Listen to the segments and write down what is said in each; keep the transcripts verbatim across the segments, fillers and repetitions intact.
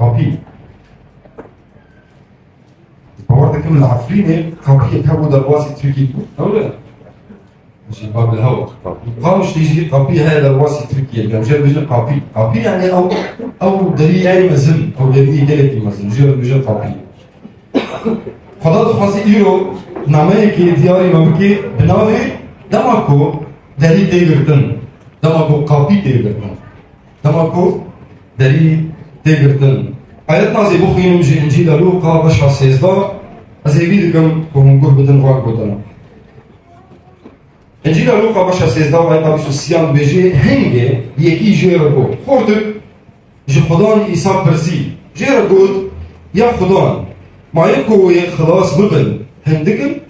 Qapî. Bawer dikim li Efrînê qapiyek hebû derbasî Tirkî bû. Ewle. Jî Babil Hewa. Qamişlî jî qapî heye derbasî Tirkiyê. Em jê re dibêjin qapî. Qapî yani ew, ew deriyê mezin, ew deriyê gelekî mezin. Jê re dibêjin qapî. Xweda dixwaze îro nameyekê diyarî me bike bi navê dema ku derî tê girtin, dema ku qapî tê girtin, dema ku derî tê girtin. Ayetna ez ê bixwînim ji Încîla Lûqa beşa sêzdeh, ez hêvî dikim ku hûn guh bidin van gotina. Încîla Lûqa beşa sêzdeh ayeta bîst û sêyan dibêje, hingê yekî jê re got, Xortik, ji Xudan Îsa pirsî, jê re got, Ya Xudan, ma yê ku wê xilas bibin, hindik in?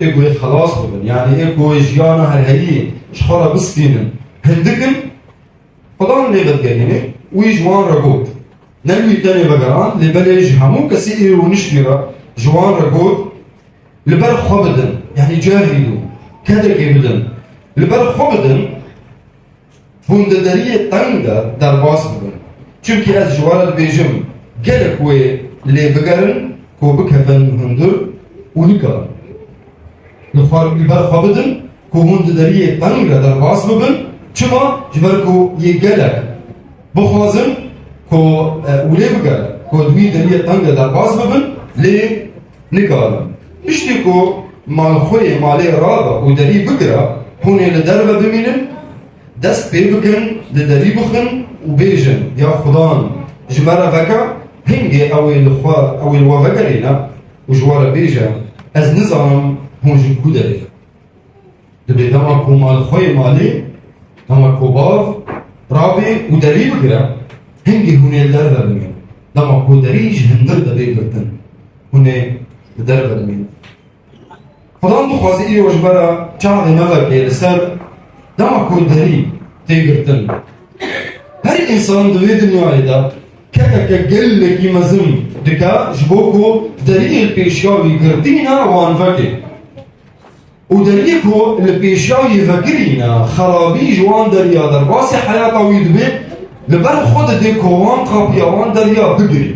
Ê ku wê xilas bibin, yanî ê ku wê jiyana herheyî ji xwe re bistînin, hindik in? Xudan lê vedigerîne, wî ji wan re got, Ne li wî tenê vegeran, lê belê ji hemû kesê ê û niştî re ji wan re got, Li ber xwe bidin, yanî cahîl û kedekê bidin, li ber xwe bidin, hûn di deriyê teng de derbas bibin. Çimkî ez ji we re dibêjim, gelek wê lê bigerin ku bikevin hundir û nikarin. Li xwe, li ber xwe bidin ku hûn di deriyê teng de derbas bibin. Çima? Ji ber ku yê gelek bixwazin ku, e, û lê bigerin ku di wî deriyê teng de derbas bibin, lê nikarin. Piştî ku malxweyê malê rabe û derî bigire, hûn ê li derve bimînin, dest pê bikin, li derî bixin û bêjin, Ya Xudan, ji me re veke, hingê ew ê li xwe, ew ê li we vegerîne û ji we re bêje, Ez nizanim hûn ji ku derê. Dibê dema ku malxweyê malê, dema ku bav rabê û derî bigire, hingê hûn ê li derve bimînin. Dema ku derî ji hundir de bê girtin, hûn ê li derve bimînin. Xudan dixwaze îro ji me re çavê me veke li ser dema ku derî tê girtin. Her însan di vê dinyayê de kekeke gelekî mezin dike ji bo ku deriyê li pêşiya wî girtî ne wan veke. Û deriyê ku li pêşiya wî vekirî ne, xerabî ji wan deriya derbasî heyata wî dibe, li ber xwe dide ku wan qapiya wan deriya bigirî.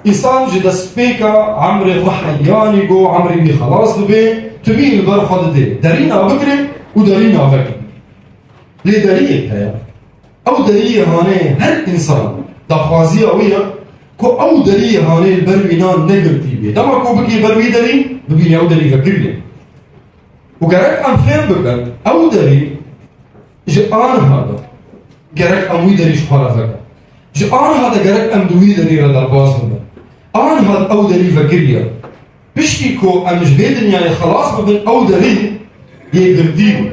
Însan ji destpêka emrê xwe heyanî ku emrê wî xelas bibe, timî li ber xwe dide, derî nabigire û derî naveke. Lê deriyek heye. Ew deriyê hanê her însan daxwaziya wî ye ku ew deriyê hanê li ber wî nan negirtî bê. Dema ku bigê ber wî derî, bibîne ew derî vekirî ye. Û gerek em fêm bikin, ew derî ji aniha de gerek em wî derî ji xwe re vekin. Ji aniha de gerek em di wî derî re derbas bibin. Aniha ew derî vekirî ye. Piştî ku em ji vê dinyayê xelas bibin, ew derî yê girtî bû.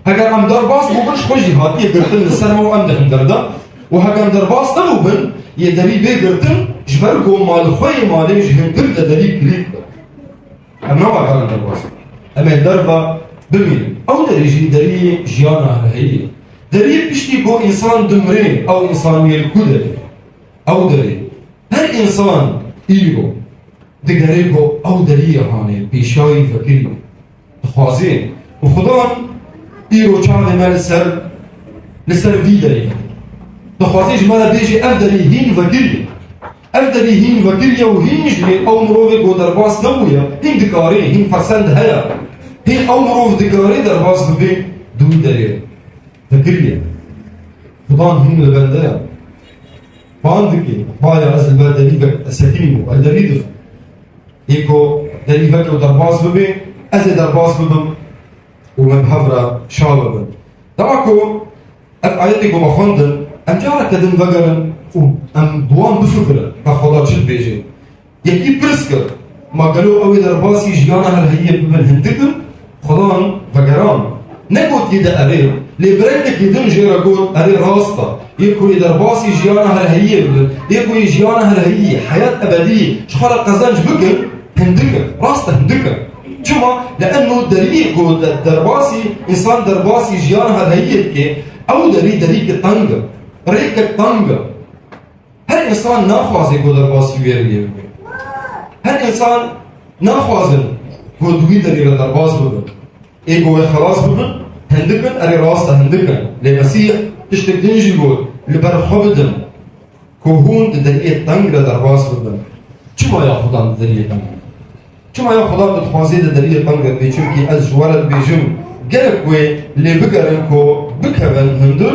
Heger em derbas bûbin, ji xwe jî hatiye girtin li ser me û em di hundir de. Û heger em derbas nebûbin, yê derî bê girtin, ji ber ku malxweyê malê ji hundir de derî kilît be. Em nabekarin derbas bibin. Em ê derve bimînin. Ew derî jî deriyê jiyana herheyî ye. Deriyê piştî ku însan dimrê, ew însan yê li ku derê? Ew derê. Her însan îro digere ku ew deriyê hanê pêşiya wî vekirî dixwaze. Û Xudan îro çavê me li ser, li ser vî derê dixwaze ji me re bêje, ev derî hîn vekirî. Ev derî hîn vekirî ye û hîn jî ew mirovê ku derbas nebûye, hîn dikare, hîn fersend heye. Hîn ew mirov dikare derbas bibe di wî derê. Fikirî ye. Xudan hîn li bende ye. Ban dike, Xwaya ez li ber derî ve, ez sekinî bû, ez derî dixim. Ê ku derî veke û derbas bibe, ez ê derbas bibim û me bi hev re şa bibin. Dema ku ev ayetê ku me xwendin, em careke din vegerin û em bi wan bifikirin, ka Xweda çi dibêje. Yekî pirs kir, ma gelo ew ê derbasî jiyana herheyiyê bibin hindik in? Xudan vegeran. Negot yê de erê, lê bi rengekî din jê re got, erê rast e. Yê ku ê derbasî jiyana herheyiyê bibin, yê ku ê jiyana herheyiyê, heyat ebedî ji xwe re qezenc bikin, hindik in. Rast e, hindik in. Çima? Li enno deriyê ku de-, derbasî, însan derbasî jiyana herheyiyê dike, ew derî derîke teng e. Rêkek teng e. Her însan naxwaze ku derbasî wê riyê bibe. Her însan naxwazin ku di wî derî re derbas bibin. Ê ku wê xelas bibin, hindik in, erê rast e, hindik in. Lê Mesîh tiştek din jî got, li ber xwe bidin. ku hûn di deriyê teng re derbas bibin. Çima ya Xudan di deriyê teng re? Çima ya Xudan dixwazê di deriyê teng re bê? Çimkî ez ji we re dibêjim, gelek wê lê bigerin ku bikevin hundir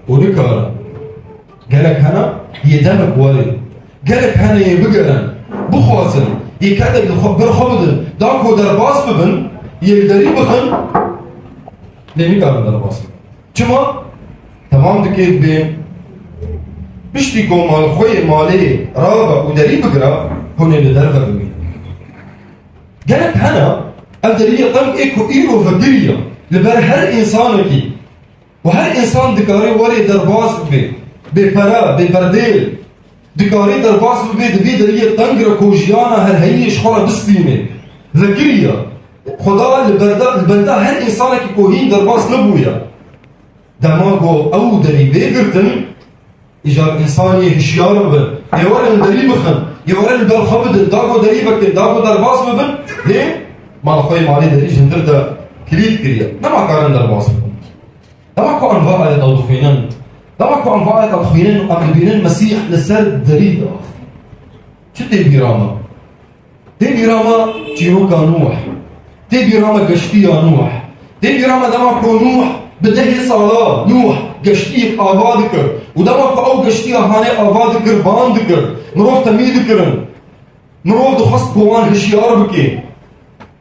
û nikarin. Gelek hene yê demek werê. Gelek hene yê bigerin, bixwazin, yê kedek li xwe, ber xwe bidin, da ku derbas bibin, yê li derî bixin, lê nikarin derbas bibin. Çima? Temam dikê dibê piştî ku malxweyê malê rabe û derî bigire, hûn ê li derve bimînin. Gelek hene ev deriyê teng ê ku îro vekiriye li ber her însanekî û her însan dikarê werê derbas bibe, bê pere, bê berdêl, dikarê derbas bibe di vê deriyê teng re ku jiyana herheyî ji xwe re bistîne. Vekiriye. Xuda li berda, li benda her însanekî ku hîn derbas nebûye. Dema ku ew derî bê girtin, îcar însanê hişyar bibin. Ê werin derî bixin. Ê werin li ber xwe bidin. Da ku derî vekin, da ku derbas bibin. Lê mala xwe yê malê derî ji hundir de kilît kiriye. Nema karin derbas bibin. Dema ku em va ayeta dixwînin, dema ku em va ayeta dixwînin, em dibînin Mesîh li ser derî diax. Çi tê bîra me? Tê bîra me çîroka Nûh. Tê bîra me geştiya Nûh. Tê bîra me dema ku Nûh bi dehê sala Nûh geştiyek ava dikir. Û dema ku ew geştiya hanê ava dikir, ban dikir. Mirov temî dikirin. Mirov dixwest ku wan hişyar bike.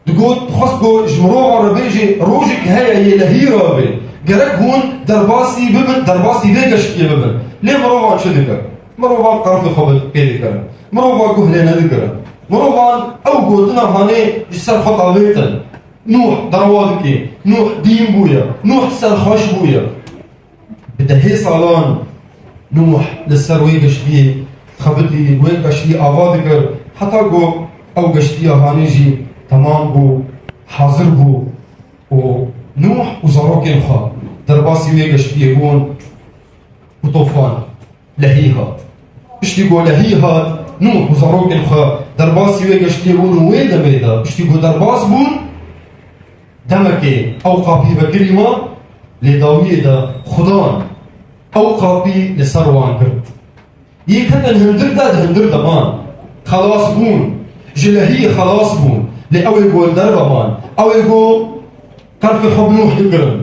Digot, dixwest ku ji mirovan re bêje, rojek heye yê lehî rabe. Gerek hûn derbasî bibin, derbasî vê geştiyê bibin. Lê mirovan çi dikir? Mirovan qerfê xwe pê dikirin. Mirovan guh lê nedikirin. Mirovan ew gotina hanê ji ser xwe davêtin. Nûh derewa dike. Nûh dîn bûye. Nûh serxweş bûye. Bi dehê salan Nûh li ser wê geştiyê xebitî, wê geştiyê ava dikir, heta ku ew geştiya hanê jî temam bû, hazir bû û Nûh û zarokên xwe derbasî wê geştiyê bûn û tofan, lehî hat. Piştî ku lehî hat, Nûh û zarokên xwe derbasî wê geştiyê bûn û wê demê de, piştî ku derbas bûn, demekê ew qapî vekirî me, lê dawiyê de Xudan ew qapî li ser wan girt. Yê ketin hundir de, di hundir de man. Xelas bûn. Ji lehiyê xelas bûn. Lê ew ê ku li derve man. Ew ê ku qerfê xwe bi Nûh dikirin.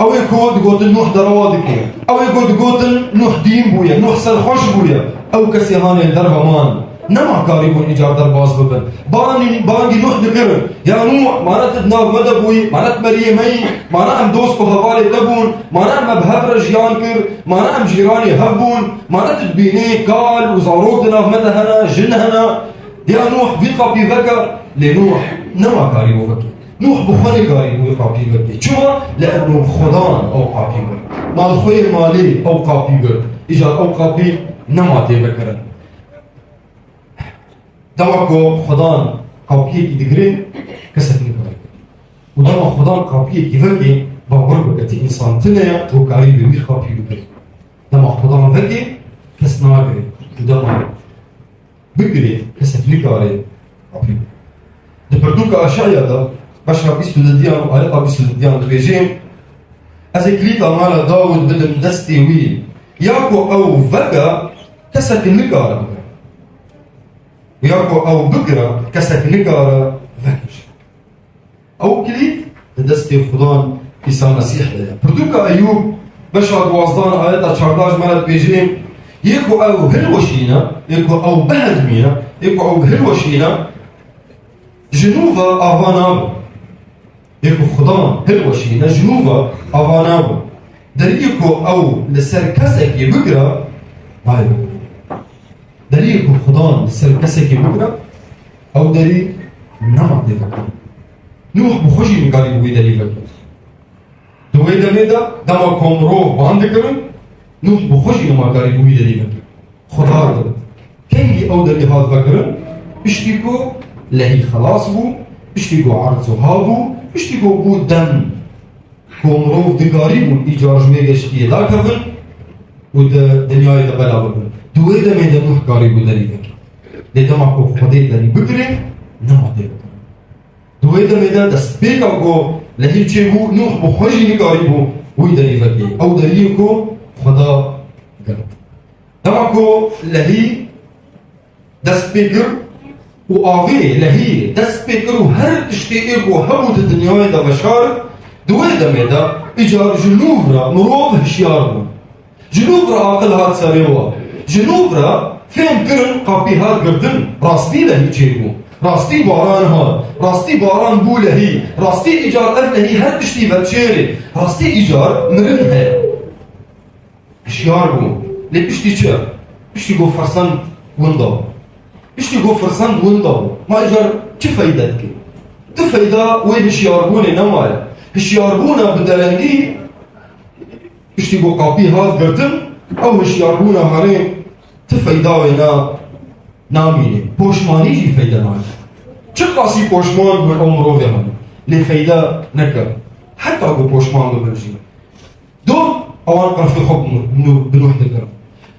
Ew ê ku digotin Nûh derewa dike. Ew ê ku digotin Nûh dîn bûye, Nûh serxweş bûye. Ew kesê hanê li derve man. Nema karîbûn îcar derbas bibin. Banî, bangî Nûh dikirin. Ya Nûh, mana tu di nav me de bûyî, mana tu meriyê me yî, mana em dost û hevalê te bûn, mana em me bi hev re jiyan kir, mana em cîranê hev bûn, mana tu dibînî kal û zarok di nav me de hene, jin hene. Ya Nûh, vî qapî veke. Lê Nûh nema karîbû veke. Nûh bi xwe nekarîbû wî qapî veke. Çima? Li eno Xudan ew qapî girt. Malxweyê malê ew qapî girt. Îcar ew qapî nema tê vekirin. Dema ku Xudan qapiyekî digire, kesek nikare. Û dema Xudan qapiyekî veke, bawer bike, ti însan tune ye, ku karî bi wî qapî bigire. Dema Xudan veke, kes nagire. Û dema bigire, kesek nikare qapî bigire. Di pirtûka Eşaya de, beşa bîst û dudiyan û ayeta bîst û dudiyan dibêje, Ez ê kilîta mala Dawid bidim destê wî. Ya ku ew veke, kesek nikare bigire. Û ya ku ew bigire, kesek nikare vekişe. Ew kilît di destê Xudan Îsa Mesîh de ye. Pirtûka Eyûb, beşa duwazdan, ayeta çarda ji me re dibêje, yê ku ew hilweşîne, yê ku ew bihedimîne, yê ku ew bihilweşîne, ji nû ve ava nabe. Yê ku Xudan hilweşîne, ji nû ve ava nabe. Deriyê ku ew li ser kesekê bigire, nayê bigire. Deriyê ku Xudan li ser kesekê bigire, ew derî nema tê vekirin. Nûh bi xwe jî nikarî bi wî derî vekir. Di wê demê de, dema ku mirov ban dikirin, Nûh bi xwe jî nema karî bi wî derî vekir. Xuda dibe. Kengî ew derî hat vekirin, piştî ku lehî xelas bû, piştî ku erd wiha bû, piştî ku bû dem ku mirov dikarîbûn îcar ji wê geştiyê dakevin û di dinyayê de bela bibin. Di wê demê de Nûh karîbû derî vekir. Lê dema ku Xwedê derî bigirê, nema tê vekirin. Di wê demê de destpêka ku lehî çêbû, Nûh bi xwe jî nikarîbû wî derî vekê. Ew deriyê ku Xweda girt. Dema Ku lehî dest pê kir û avê lehî dest pê kir û her tiştê ê ku hebû di dinyayê de veşar, di wê demê de îcar ji nû re mirov hişyar bû. Ji nû re aqil hat serê wa. Ji nû re fêm kirin, qapî hat girtin, rastî lehî çêbû. Rastî baran hat. Rastî baran bû lehî. Rastî îcar ev lehî her tiştî ve çêrê. Rastî îcar mirin heye. Hişyar bû. Lê piştî çi? Piştî ku firsend winda bû. Piştî ku firsend winda bû. Ma îcar çi feyde dike? Tu feyda wê hişyarbûnê nemaye. Hişyarbûna bi derengî, piştî ku qapî hat girtin, ew hişyarbûna herê ti feyda wê na, namîne. Poşmanî jî feyde nake. Çiqasî poşman bibin ew mirovê hene. Lê feyde neke. Heta ku poşman bibin jî. Doh, ewan qerfê xwe bi Nû-, Nû-, bi Nûh dikirin.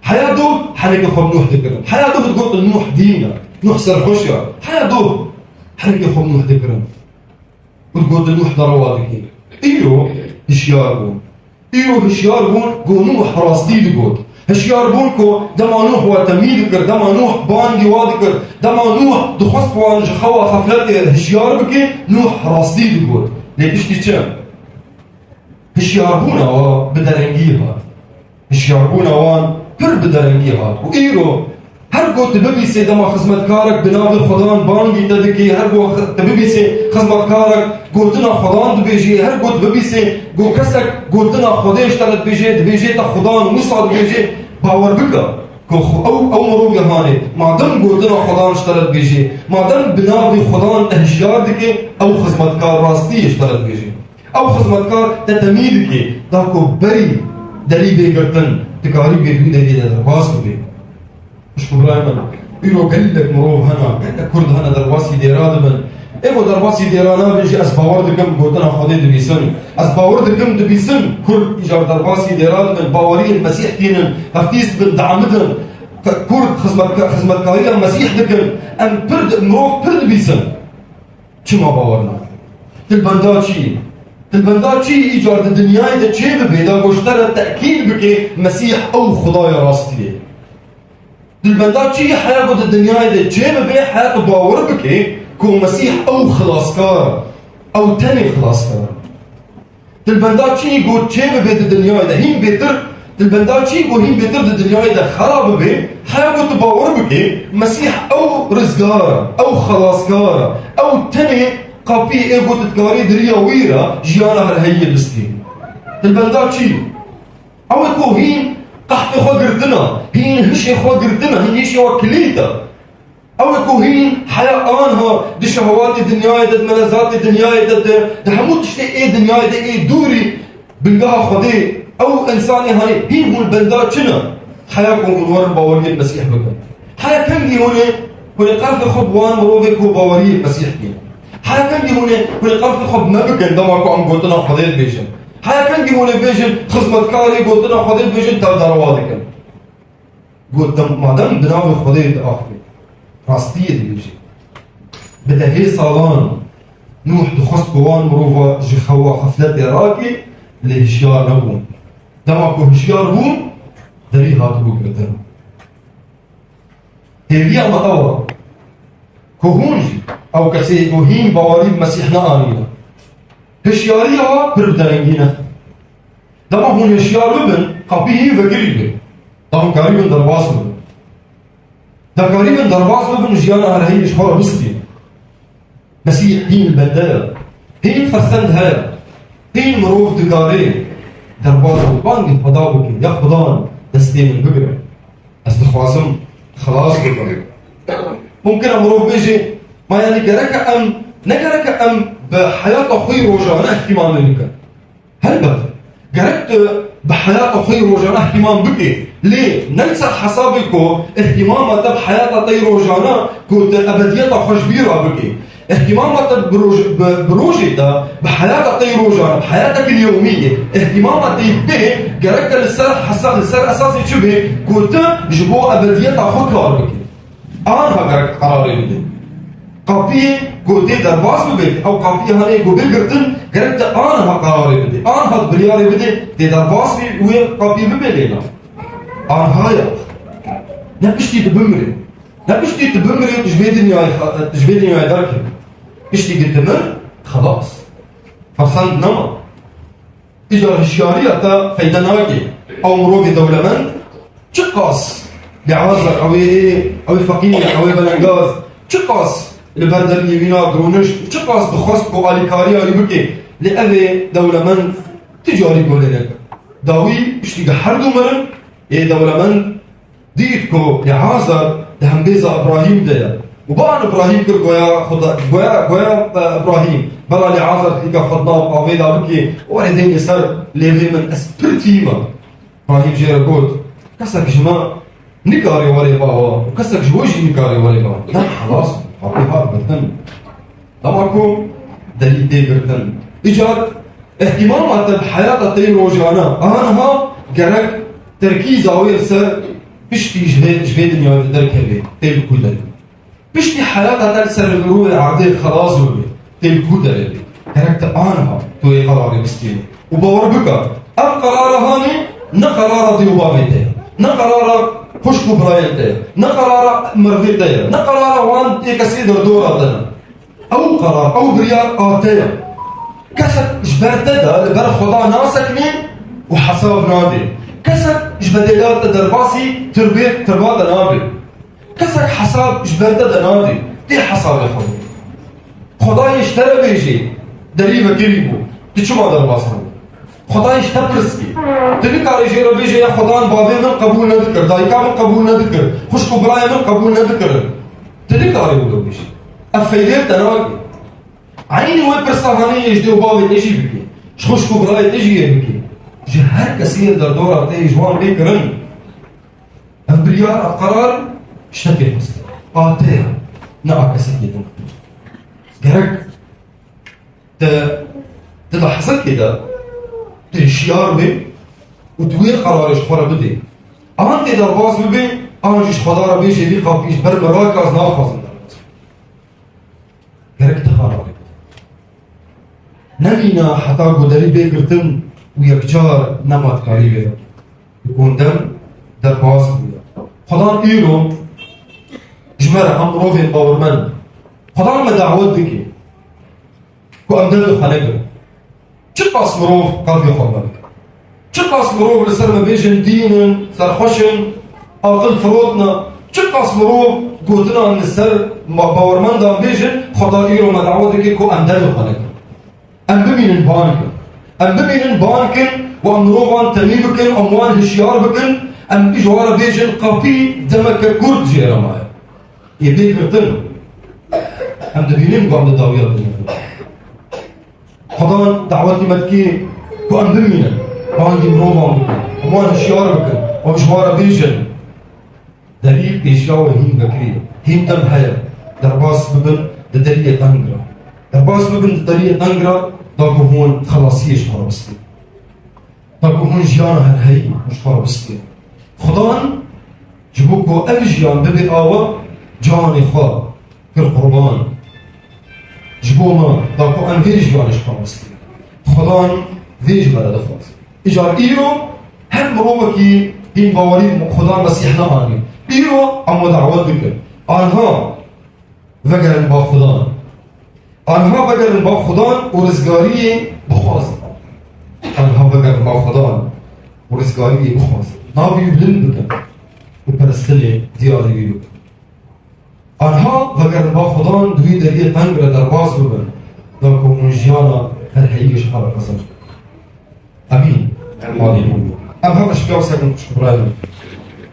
Heya doh, henekê xwe bi Nûh dikirin. Heya doh digotin Nûh dîn e. Nûh serxweş e. Heya doh, henekê xwe bi Nûh dikirin. Û digotin Nûh derewa dike. Îro hişyar bûn. Îro hişyar bûn, ku Nûh rastî digot. Hişyar bûn ku dema Nûh wa temî dikir, dema Nûh bangî wa dikir, dema Nûh dixwest wan ji xewa xefletê hişyar bike, Nûh rastî digot. Lê piştî çi? Hişyarbûna wa bi derengî hat. Hişyarbûna wan pir bi derengî hat. Û îro her ku tu bibîsê dema xizmetkarek bi navê Xudan bangî te dikê, her ku xi-, tu bibîsê xizmetkarek gotina Xudan dibêjê, her ku tu bibîsê ku kesek gotina Xwedê ji te re dibêjê, dibêjê te Xudan, Mûsa dibêjê, bawer bike ku xu-, ew, ew mirovê hanê, madem gotina Xudan ji te re dibêjê, madem bi navê Xudan te hişyar dike, ew xizmetkar rastî ji te re dibêjê. Ew xizmetkar te temî dike, da ku berî derî bê girtin, dikarî bê di wî deriyê de derbas bibê. Xwişk û birayê min, îro gelek mirov hene, gelek Kurd hene derbasî dêra dibin. Ê ku derbasî dêra nabin jî ez bawer dikim gotina Xwedê dibîsin. Ez bawer dikim dibîsin, Kurd îcar derbasî dêra dibin, baweriyên Mesîh tînin, heftîs dibin, diamidin. Kurd xizmetka-, xizmetkarî ya Mesîh dikin. Em pir di-, mirov pir dibîsin. Çima bawer nake? Dilbenda çi? Dilbenda çi îcar di dinyayê de çê bibe, da ku ji te re tekîd bike Mesîh ew Xwedaya rastî ye? Dilbenda çi heya ku di dinyayê de çê bibe, heya tu bawer bike ku Mesîh ew xilaskar e, ew tenê xilaskar e? Dilbenda çi ku çê bibe di dinyayê de hîn bêtir, dilbenda çi ku hîn bêtir di dinyayê de xera bibe, heya ku tu bawer bike, Mesîh ew rizgar e, ew xelaskar e, ew tenê qapî ê ku tu dikarî di riya wî re jiyana herheyiyê bistî. Dilbenda çi? Ew ê ku hîn qehfê xwe girtina, hîn hişê xwe girtina, hîn hişê xwe kilît e. Ew ê ku hîn heya anha di şehwatê dinyayê de, di melezatê dinyayê de, di, di hemû tiştê ê dinyayê de ê dûrî bingeha Xwedê, ew însanê hanê hîn hûn benda çi ne? Heya ku hûn werin baweriyê Mesîh bikin. Heya kengî hûn ê, hûn ê qerfê xwe bi wan mirovê ku baweriyê Mesîh bîn. Heya kengî hûn ê, hûn ê qerfê xwe bi me bikin dema ku em gotina Xwedê dibêjin. Heya kengî hûn ê bêjin, xizmetkarê gotina Xwedê dibêjin, tev derewa dikin. Got, dem-, madem bi navê Xwedê diaxive, rastiyê dibêje. Bi dehê salan Nûh dixwest ku wan mirova ji xewa xefletê rake, lê hişyar nebûn. Dema ku hişyar bûn, derî hatibû girtin. Hêviya me ew e ku hûn jî, ew kesê ku hîn bawerî bi Mesîh neanîne, hişyariya we pir bi derengî ne. Dema hûn hişyar bibin, qapî hîn vekirî be. Da hûn karîbin derbas bibin. Da karîbin derbas bibin, jiyana herheyî ji xwe re bistînin. Mesîh hîn bende ye. Hîn fersend heye. Hîn mirov dikare derbas bibe. Bangê Xweda bike. Ya Xudan, destê min bigire. Ez dixwazim xilas bibim. Mumkin e mirov bêje, ma yanî gerek e em, ne gerek e em bi heyata xwe yî rojane îhtîmamê bikin. Helbet, gerek tu bi heyata xwe yî rojane îhtîmam bikî, lê ne li ser hesabê ku îhtîmama te bi heyata te yî rojane ku tu ebediyeta xwe ji bîra bikî. Îhtîmama te bi roj-, bi, bi rojê te, bi heyata te yî rojane, bi heyatekî yewmî yê, îhtîmama te yî bê, gerek te li ser hesa-, li ser esasê çi bê ku tu ji bo ebediyeta xwe kar bikî. Anha gerek qerarê bide. Qapiyê ku tê derbas bibe, ew qapiyê hanê ku bê girtin, gerek te anha qerarê bide. Anha biryarê bide, tê derbas bî, wê qapiyê bibe lê na. Anha ya. Ne piştî tu bimrî. Ne piştî tu bimrî û tu ji vê dinyayê xa-, tu ji vê dinyayê derkevî. Piştî ku tu mir, xelas. Fersend nema. Îcar hişyariya te feyde nake. Ew mirovê dewlemend çiqas li Azar, ew ê, ew ê feqîr e, ew ê belengaz, çiqas li ber deriyê wî na girûnişt, çiqas dixwest ku alîkariya wî bike, lê ev ê dewlemend ti carî guh lê nekir. Dawî piştî ku her du mirin, ê dewlemend dît ku Lîazar di hembêza Îbrahîm de ye. Û ba an Îbrahîm kir goya Xuda, goya, goya, e, Îbrahîm, bela Lîazar dîka xwe di nav avê de bikê, were deynê ser lêvê min, ez pir tî me. Îbrahîm jê re got, kesek ji me nikare were bava, û kesek ji we jî nikare were bava. Ne, xelas, apê hat girtin. Dema ku derî tê girtin. Îcar îhtîmama te bi heyata te yê rojane, aniha gerek terkîza wê li ser piştî ji vê, ji vê dinyayê derkevê, tê li ku derê. Piştî heyata te li ser rûyê erdê xelas bibê, tê li ku derê bê. Gerek te aniha tu wê qerarê bistînî. Û bawer bike, ev qerara hanê ne qerara dê û bavê te ye. Ne qerara xwişk û birayên te ye. Ne qerara merivê te ye. Ne qerara wan ê kesê derdora te ne. Ew qerar, ew biryar a te ye. Kesek ji ber te de li ber Xweda nasekine û hesab nade. Kesek ji bedêla te derbasî tirbê, tirba te nabe. Kesek hesab ji ber te de nade. Tê hesabê xwe bide. Xwedayê ji te re bêjê, derî vekirî bû. Tu çima derbas nebû? Xwedayê ji te pirs kir. Tu nikarî jê re bêjê, ya Xwedan bavê min qebûl nedikir, dayika min qebûl nedikir, xwişk û birayê min qebûl nedikirin. Tu nikarî wilo bêjî. Ev feydê te nake. Eynî wê pirsa hanê yê ji dê û bavê te jî bikî. Ji xwişk û birayê te jî yê bikî. Ji her kesî yê derdora te yê ji wan bê kirin. Ev biryar, ev qerar ji te tê xwestin. A te ye, ne a kesekê din. Gerek te di lehzekê de tu hişyar bî û tu wê qerarê ji xwe re bidî. An tê derbas bibî, an jî ji Xweda re bêjê, vî qapiyê ji ber min rake, ez naxwazim derbas bibim. Gerek tu qerarê bidî. Nemîne heta ku derî bê girtin û yekcar nema dikarî vê vekî. Bi kondem derbas bûye. Xudan îro ji me re, em mirovên bawermend, Xudan me dawet dike ku em devê xwe negirin. Çiqas mirov qelbê xwe me bike. Çiqas mirov li ser me bêjin dîn in, serxweş in, aqil firotne. Çiqas mirov gotinan li ser ma-, bawermendan bêjin, Xweda îro me dawet dike ku em devê xwe nekin. Em bimînin ban kin. Em bimînin ban kin û em mirovan temî bikin, em wan hişyar bikin, em ji wan re bêjin qapî demeke kurt jê re maye. Yê bê girtin, em dibînin ku em di dawiya dinyayê de. Xudan dawetî me dikê ku em bimînin, bangî mirovan bikin, em wan hişyar bikin, em ji wan re bêjin, derî pêşiya we hîn vekirî ye, hîn dem heye, derbas bibin di deriyê teng re. Derbas bibin di deriyê teng re, da ku hûn xelasiyê ji xwe re bistînin. Da ku hûn jiyana herheyî ji xwe re bistînin. Xudan ji bo ku ev jiyan bibe ava, canê xwe kir qurban. Ji bo me, da ku em vê jiyanê ji xwe bistînin. Xudan vê ji me re dixwaze. Îcar îro her mirovekî hîn bawerî Xudan Mesîh neanî. Îro em we dawet dikin. Anha vegerin ba Xudan. Anha vegerin ba Xudan û rizgariyê bixwazin. Anha vegerin ba Xudan û rizgariyê bixwazin. Navê wî bilind bikin û peristinê diyarî wî bikin. Anha vegerin ba Xudan, di wî deriyê teng re derbas bibin, da ku hûn jiyana herheyî ji xwe re qezenc bikin. Amîn. Amîn. Aleluya. Em hema ji piya sekin xwişk birayê min.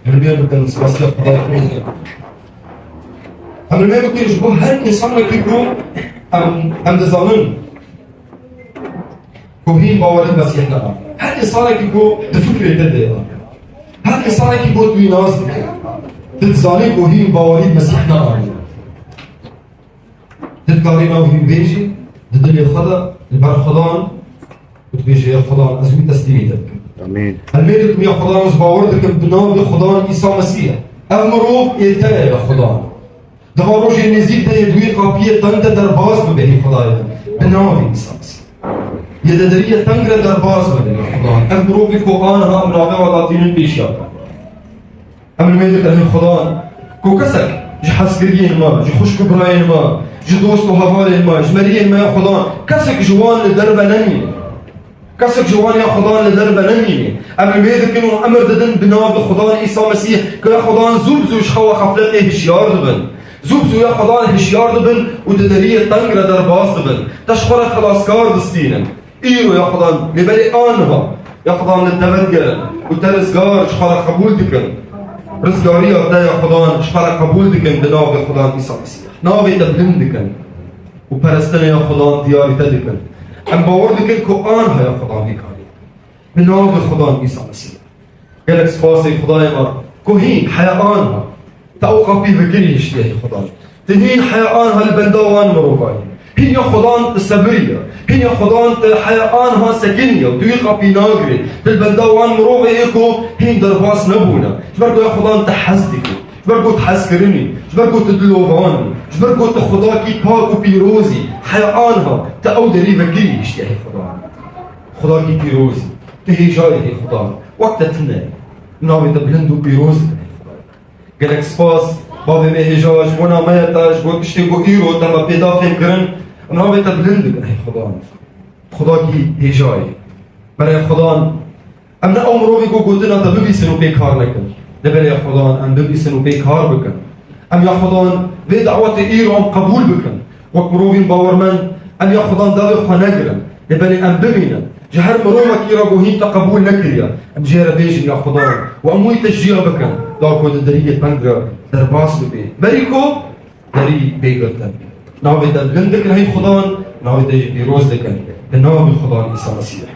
Hilmê bikin, spasiya Xwedayê xwe bikin. Em hilmê bikin ji bo her însanekî ku em, em dizanin ku hîn bawerî Mesîh ne. Her însanekî ku di fikrê te de ye. Her însanekî ku tu wî nas dikî. Tu dizanî ku hîn bawerî Mesîh ne. Tu dikarî nav wî bêjî, di dilê xwe de, li ber Xudan, û dibêje, ya Xudan, ez wî teslîmî te dikim. Amîn. Hilmê dikim, ya Xudan, ez bawer dikim, bi navê Xudan Îsa Mesîh, ev mirov ê te ye, ya Xudan. Di va rojê nêzîk de yê di wî qapiyê teng de derbas bibe, hê Xwedayê min. Bi navê Îsa Mesîh. Yê di deriyê teng re derbas bibe, ya Xudan. Ev mirovê ku aniha em navê we datînin pêşiya te. Em li wê dikin, hey Xudan, ku kesek ji hezkiriyên me, ji xwişk û birayên me, ji dost û hevalên me, ji meriyên me, ya Xudan, kesek ji wan li derve nemîne. Kesek ji wan, ya Xudan, li derve nemîne. Em li wê dikin û emir didin bi navê Xudan Îsa Mesîh, ku, ya Xudan, zû bi zû ji xewa xefletê hişyar dibin. Zû bi zû, ya Xudan, hişyar dibin û di deriyê teng re derbas dibin. Te ji xwe re xelaskar distînin. Îro, ya Xudan, lê belê aniha, ya Xudan, li te vedigerin û te rizgar ji xwe re qebûl dikin. Rizgariya te, ya Xudan, ji xwe re qebûl dikin bi navê Xudan Îsa Mesîh. Navê te bilind dikin û perestinê, ya Xudan, diyarî te dikin. Em bawer dikin ku aniha, ya Xudan, vî karî. Bi navê Xudan Îsa Mesîh. Gelek spas ê Xudayê me ku hîn heya aniha te ew qapî vekirî hiştiye, hey Xudan. Tu hîn heya aniha li benda wan mirovan î. Hîn, ya Xudan, tu sebirî ye. Hîn, ya Xudan, tu heya aniha sekinî ye û tu wî qapî nagirî. Tu li benda wan mirovê yê ku hîn derbas nebûne. Ji ber ku, ya Xudan, tu hez dikî. Ji ber ku tu hezkirinî. Ji ber ku tu dilovan î. Ji ber ku tu Xudakî pak û pîroz î. Heya aniha te ew derî vekirî hiştiye, hey Xudan. Xudakî pîroz î. Tu hêja yî, hey Xudan. Wek te tune ye. Navê te bilind û pîroz dikin, hey Xudan. Gelek spas, bavê me hêja, ji bona me ye te, ji bo tiştê ku îro te me pê da fêmkirin, em navê te bilind dikin, hey Xudan. Xudakî hêja yî. Berê Xudan, em ne ew mirovê ku gotina te bibîsin û pê kar nekin. Lê belê, ya Xudan, em bibîsin û pê kar bikin. Em, ya Xudan, vê dawetê îro em qebûl bikin. Wek mirovên bawermend, em, ya Xudan, davê xwe negirin. Lê belê em bibînin. Ji her mirovekî re ku hîn te qebûl nekiriye, em jê re bêjin, ya Xudan. Û em wî teşcîya bikin. Da ku di deriyê teng re derbas bibe. Berî ku derî bê girtin. Navê te bilind dikin, hey Xudan. Navê te jî pîroz dikin. Bi navê Xudan Îsa Mesîh.